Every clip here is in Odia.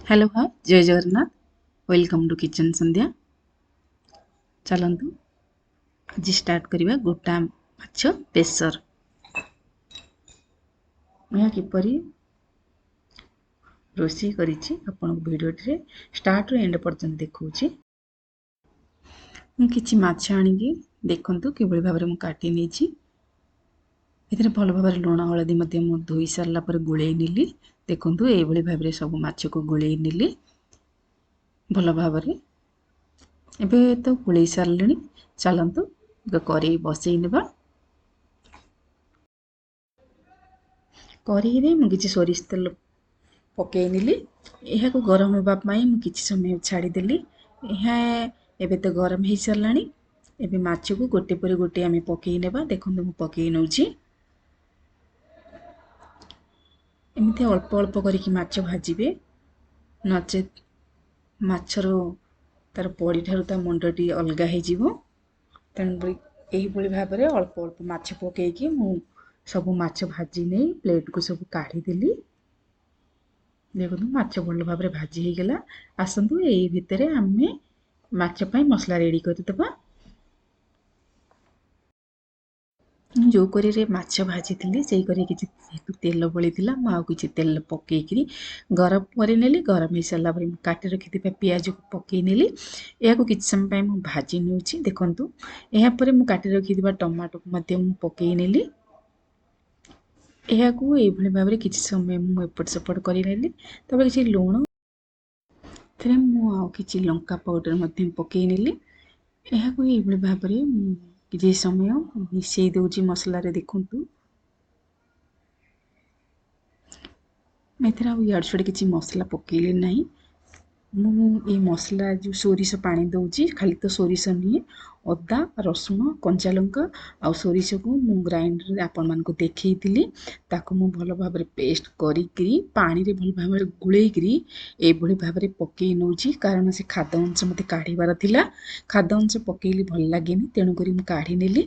Hello hi, Jay Jagannath. Welcome to kitchen Sandhya. ଚାଲନ୍ତୁ ଆଜି ଷ୍ଟାର୍ଟ କରିବା ଗୋଟା ମାଛ ବେସର। ଏହା କିପରି ରୋଷେଇ କରିଛି ଆପଣଙ୍କୁ ଭିଡ଼ିଓଟିରେ ଷ୍ଟାର୍ଟରୁ ଏଣ୍ଡ ପର୍ଯ୍ୟନ୍ତ ଦେଖାଉଛି। ମୁଁ କିଛି ମାଛ ଆଣିକି ଦେଖନ୍ତୁ କିଭଳି ଭାବରେ ମୁଁ କାଟି ନେଇଛି। ଏଥିରେ ଭଲ ଭାବରେ ଲୁଣ ହଳଦୀ ମଧ୍ୟ ମୁଁ ଧୋଇ ସାରିଲା ପରେ ଗୋଳେଇ ନେଲି। ଦେଖନ୍ତୁ ଏଇଭଳି ଭାବରେ ସବୁ ମାଛକୁ ଗୋଳେଇ ନେଲି ଭଲ ଭାବରେ। ଏବେ ତ ଗୋଳେଇ ସାରିଲିଣି, ଚାଲନ୍ତୁ ଏବେ କରେଇ ବସେଇ ନେବା। କରେଇରେ ମୁଁ କିଛି ସୋରିଷ ତେଲ ପକାଇ ନେଲି। ଏହାକୁ ଗରମ ହେବା ପାଇଁ ମୁଁ କିଛି ସମୟ ଛାଡ଼ିଦେଲି। ଏହା ଏବେ ତ ଗରମ ହେଇସାରିଲାଣି। ଏବେ ମାଛକୁ ଗୋଟେ ପରେ ଗୋଟେ ଆମେ ପକାଇ ନେବା। ଦେଖନ୍ତୁ ମୁଁ ପକାଇ ନେଉଛି। ଏମିତି ଅଳ୍ପ ଅଳ୍ପ କରିକି ମାଛ ଭାଜିବେ, ନଚେତ୍ ମାଛର ତାର ପଡ଼ିଠାରୁ ତା ମୁଣ୍ଡଟି ଅଲଗା ହେଇଯିବ। ତେଣୁକରି ଏହିଭଳି ଭାବରେ ଅଳ୍ପ ଅଳ୍ପ ମାଛ ପକାଇକି ମୁଁ ସବୁ ମାଛ ଭାଜି ନେଇ ପ୍ଲେଟ୍କୁ ସବୁ କାଢ଼ିଦେଲି। ଦେଖନ୍ତୁ ମାଛ ଭଲ ଭାବରେ ଭାଜି ହେଇଗଲା। ଆସନ୍ତୁ ଏଇ ଭିତରେ ଆମେ ମାଛ ପାଇଁ ମସଲା ରେଡ଼ି କରିଦେବା। ଯେଉଁ କରେଇରେ ମାଛ ଭାଜିଥିଲି ସେଇ କରେଇ କିଛି ଯେହେତୁ ତେଲ ବଳିଥିଲା, ମୁଁ ଆଉ କିଛି ତେଲ ପକାଇକିରି ଗରମ କରିନେଲି। ଗରମ ହେଇସାରିଲା ପରେ ମୁଁ କାଟି ରଖିଥିବା ପିଆଜକୁ ପକାଇ ନେଲି। ଏହାକୁ କିଛି ସମୟ ପାଇଁ ମୁଁ ଭାଜି ନେଉଛି। ଦେଖନ୍ତୁ ଏହାପରେ ମୁଁ କାଟି ରଖିଥିବା ଟମାଟୋକୁ ମଧ୍ୟ ମୁଁ ପକାଇ ନେଲି। ଏହାକୁ ଏଇଭଳି ଭାବରେ କିଛି ସମୟ ମୁଁ ଏପଟ ସେପଟ କରିନେଲି। ତାପରେ କିଛି ଲୁଣ, ଏଥିରେ ମୁଁ ଆଉ କିଛି ଲଙ୍କା ପାଉଡ଼ର ମଧ୍ୟ ପକାଇ ନେଲି। ଏହାକୁ ଏଇଭଳି ଭାବରେ ମୁଁ କିଛି ସମୟ ମିଶାଇ ଦେଉଛି ମସଲାରେ। ଦେଖନ୍ତୁ ଏଥିରେ ଆଉ ଇଆଡ଼ୁ ସିଆଡ଼ୁ କିଛି ମସଲା ପକାଇଲି ନାହିଁ। ମୁଁ ଏଇ ମସଲା ଯେଉଁ ସୋରିଷ ପାଣି ଦେଉଛି, ଖାଲି ତ ସୋରିଷ ନୁହେଁ, ଅଦା, ରସୁଣ, କଞ୍ଚା ଲଙ୍କା ଆଉ ସୋରିଷକୁ ମୁଁ ଗ୍ରାଇଣ୍ଡରରେ ଆପଣମାନଙ୍କୁ ଦେଖେଇଥିଲି। ତାକୁ ମୁଁ ଭଲ ଭାବରେ ପେଷ୍ଟ କରିକିରି ପାଣିରେ ଭଲ ଭାବରେ ଗୋଳେଇକିରି ଏଇଭଳି ଭାବରେ ପକାଇ ନେଉଛି, କାରଣ ସେ ଖାଦ ଅଂଶ ମୋତେ କାଢ଼ିବାର ଥିଲା। ଖାଦ ଅଂଶ ପକାଇଲି ଭଲ ଲାଗେନି, ତେଣୁକରି ମୁଁ କାଢ଼ି ନେଲି।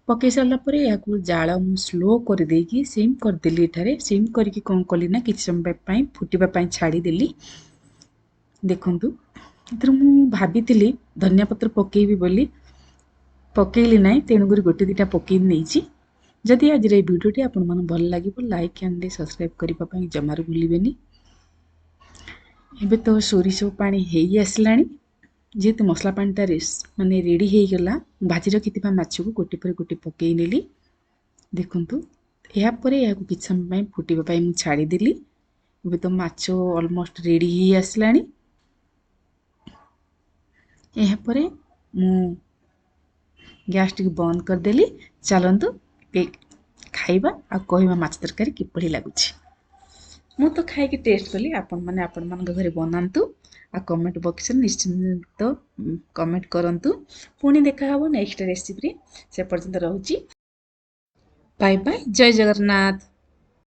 ପକାଇ ସାରିଲା ପରେ ଏହାକୁ ଜାଳ ମୁଁ ସ୍ଲୋ କରିଦେଇକି ସିମ୍ କରିଦେଲି। ଏଠାରେ ସିମ୍ କରିକି କ'ଣ କଲି ନା କିଛି ସମୟ ପାଇଁ ଫୁଟିବା ପାଇଁ ଛାଡ଼ିଦେଲି। ଦେଖନ୍ତୁ ଏଥିରେ ମୁଁ ଭାବିଥିଲି ଧନିଆ ପତ୍ର ପକାଇବି ବୋଲି, ପକାଇଲି ନାହିଁ, ତେଣୁକରି ଗୋଟେ ଦୁଇଟା ପକାଇ ନେଇଛି। ଯଦି ଆଜିର ଏଇ ଭିଡ଼ିଓଟି ଆପଣମାନଙ୍କୁ ଭଲ ଲାଗିବ, ଲାଇକ୍ ଆଣ୍ଡ ସବସ୍କ୍ରାଇବ୍ କରିବା ପାଇଁ ଜମାରୁ ଭୁଲିବେନି। ଏବେ ତ ସୋରିଷ ପାଣି ହେଇ ଆସିଲାଣି। ଯେହେତୁ ମସଲା ପାଣିଟା ମାନେ ରେଡ଼ି ହେଇଗଲା, ଭାଜି ରଖିଥିବା ମାଛକୁ ଗୋଟେ ପରେ ଗୋଟେ ପକାଇ ନେଲି। ଦେଖନ୍ତୁ ଏହାପରେ ଏହାକୁ କିଛି ସମୟ ପାଇଁ ଫୁଟିବା ପାଇଁ ମୁଁ ଛାଡ଼ିଦେଲି। ଏବେ ତ ମାଛ ଅଲମୋଷ୍ଟ ରେଡ଼ି ହେଇ ଆସିଲାଣି। ଏହାପରେ ମୁଁ ଗ୍ୟାସ୍ଟିକୁ ବନ୍ଦ କରିଦେଲି। ଚାଲନ୍ତୁ ଖାଇବା ଆଉ କହିବା ମାଛ ତରକାରୀ କିଭଳି ଲାଗୁଛି। ମୁଁ ତ ଖାଇକି ଟେଷ୍ଟ କଲି, ଆପଣମାନେ ଆପଣମାନଙ୍କ ଘରେ ବନାନ୍ତୁ ଆଉ କମେଣ୍ଟ ବକ୍ସରେ ନିଶ୍ଚିନ୍ତ କମେଣ୍ଟ କରନ୍ତୁ। ପୁଣି ଦେଖାହେବ ନେକ୍ସଟ ରେସିପିରେ, ସେ ପର୍ଯ୍ୟନ୍ତ ରହୁଛି। ବାଏ ବାଏ, ଜୟ ଜଗନ୍ନାଥ।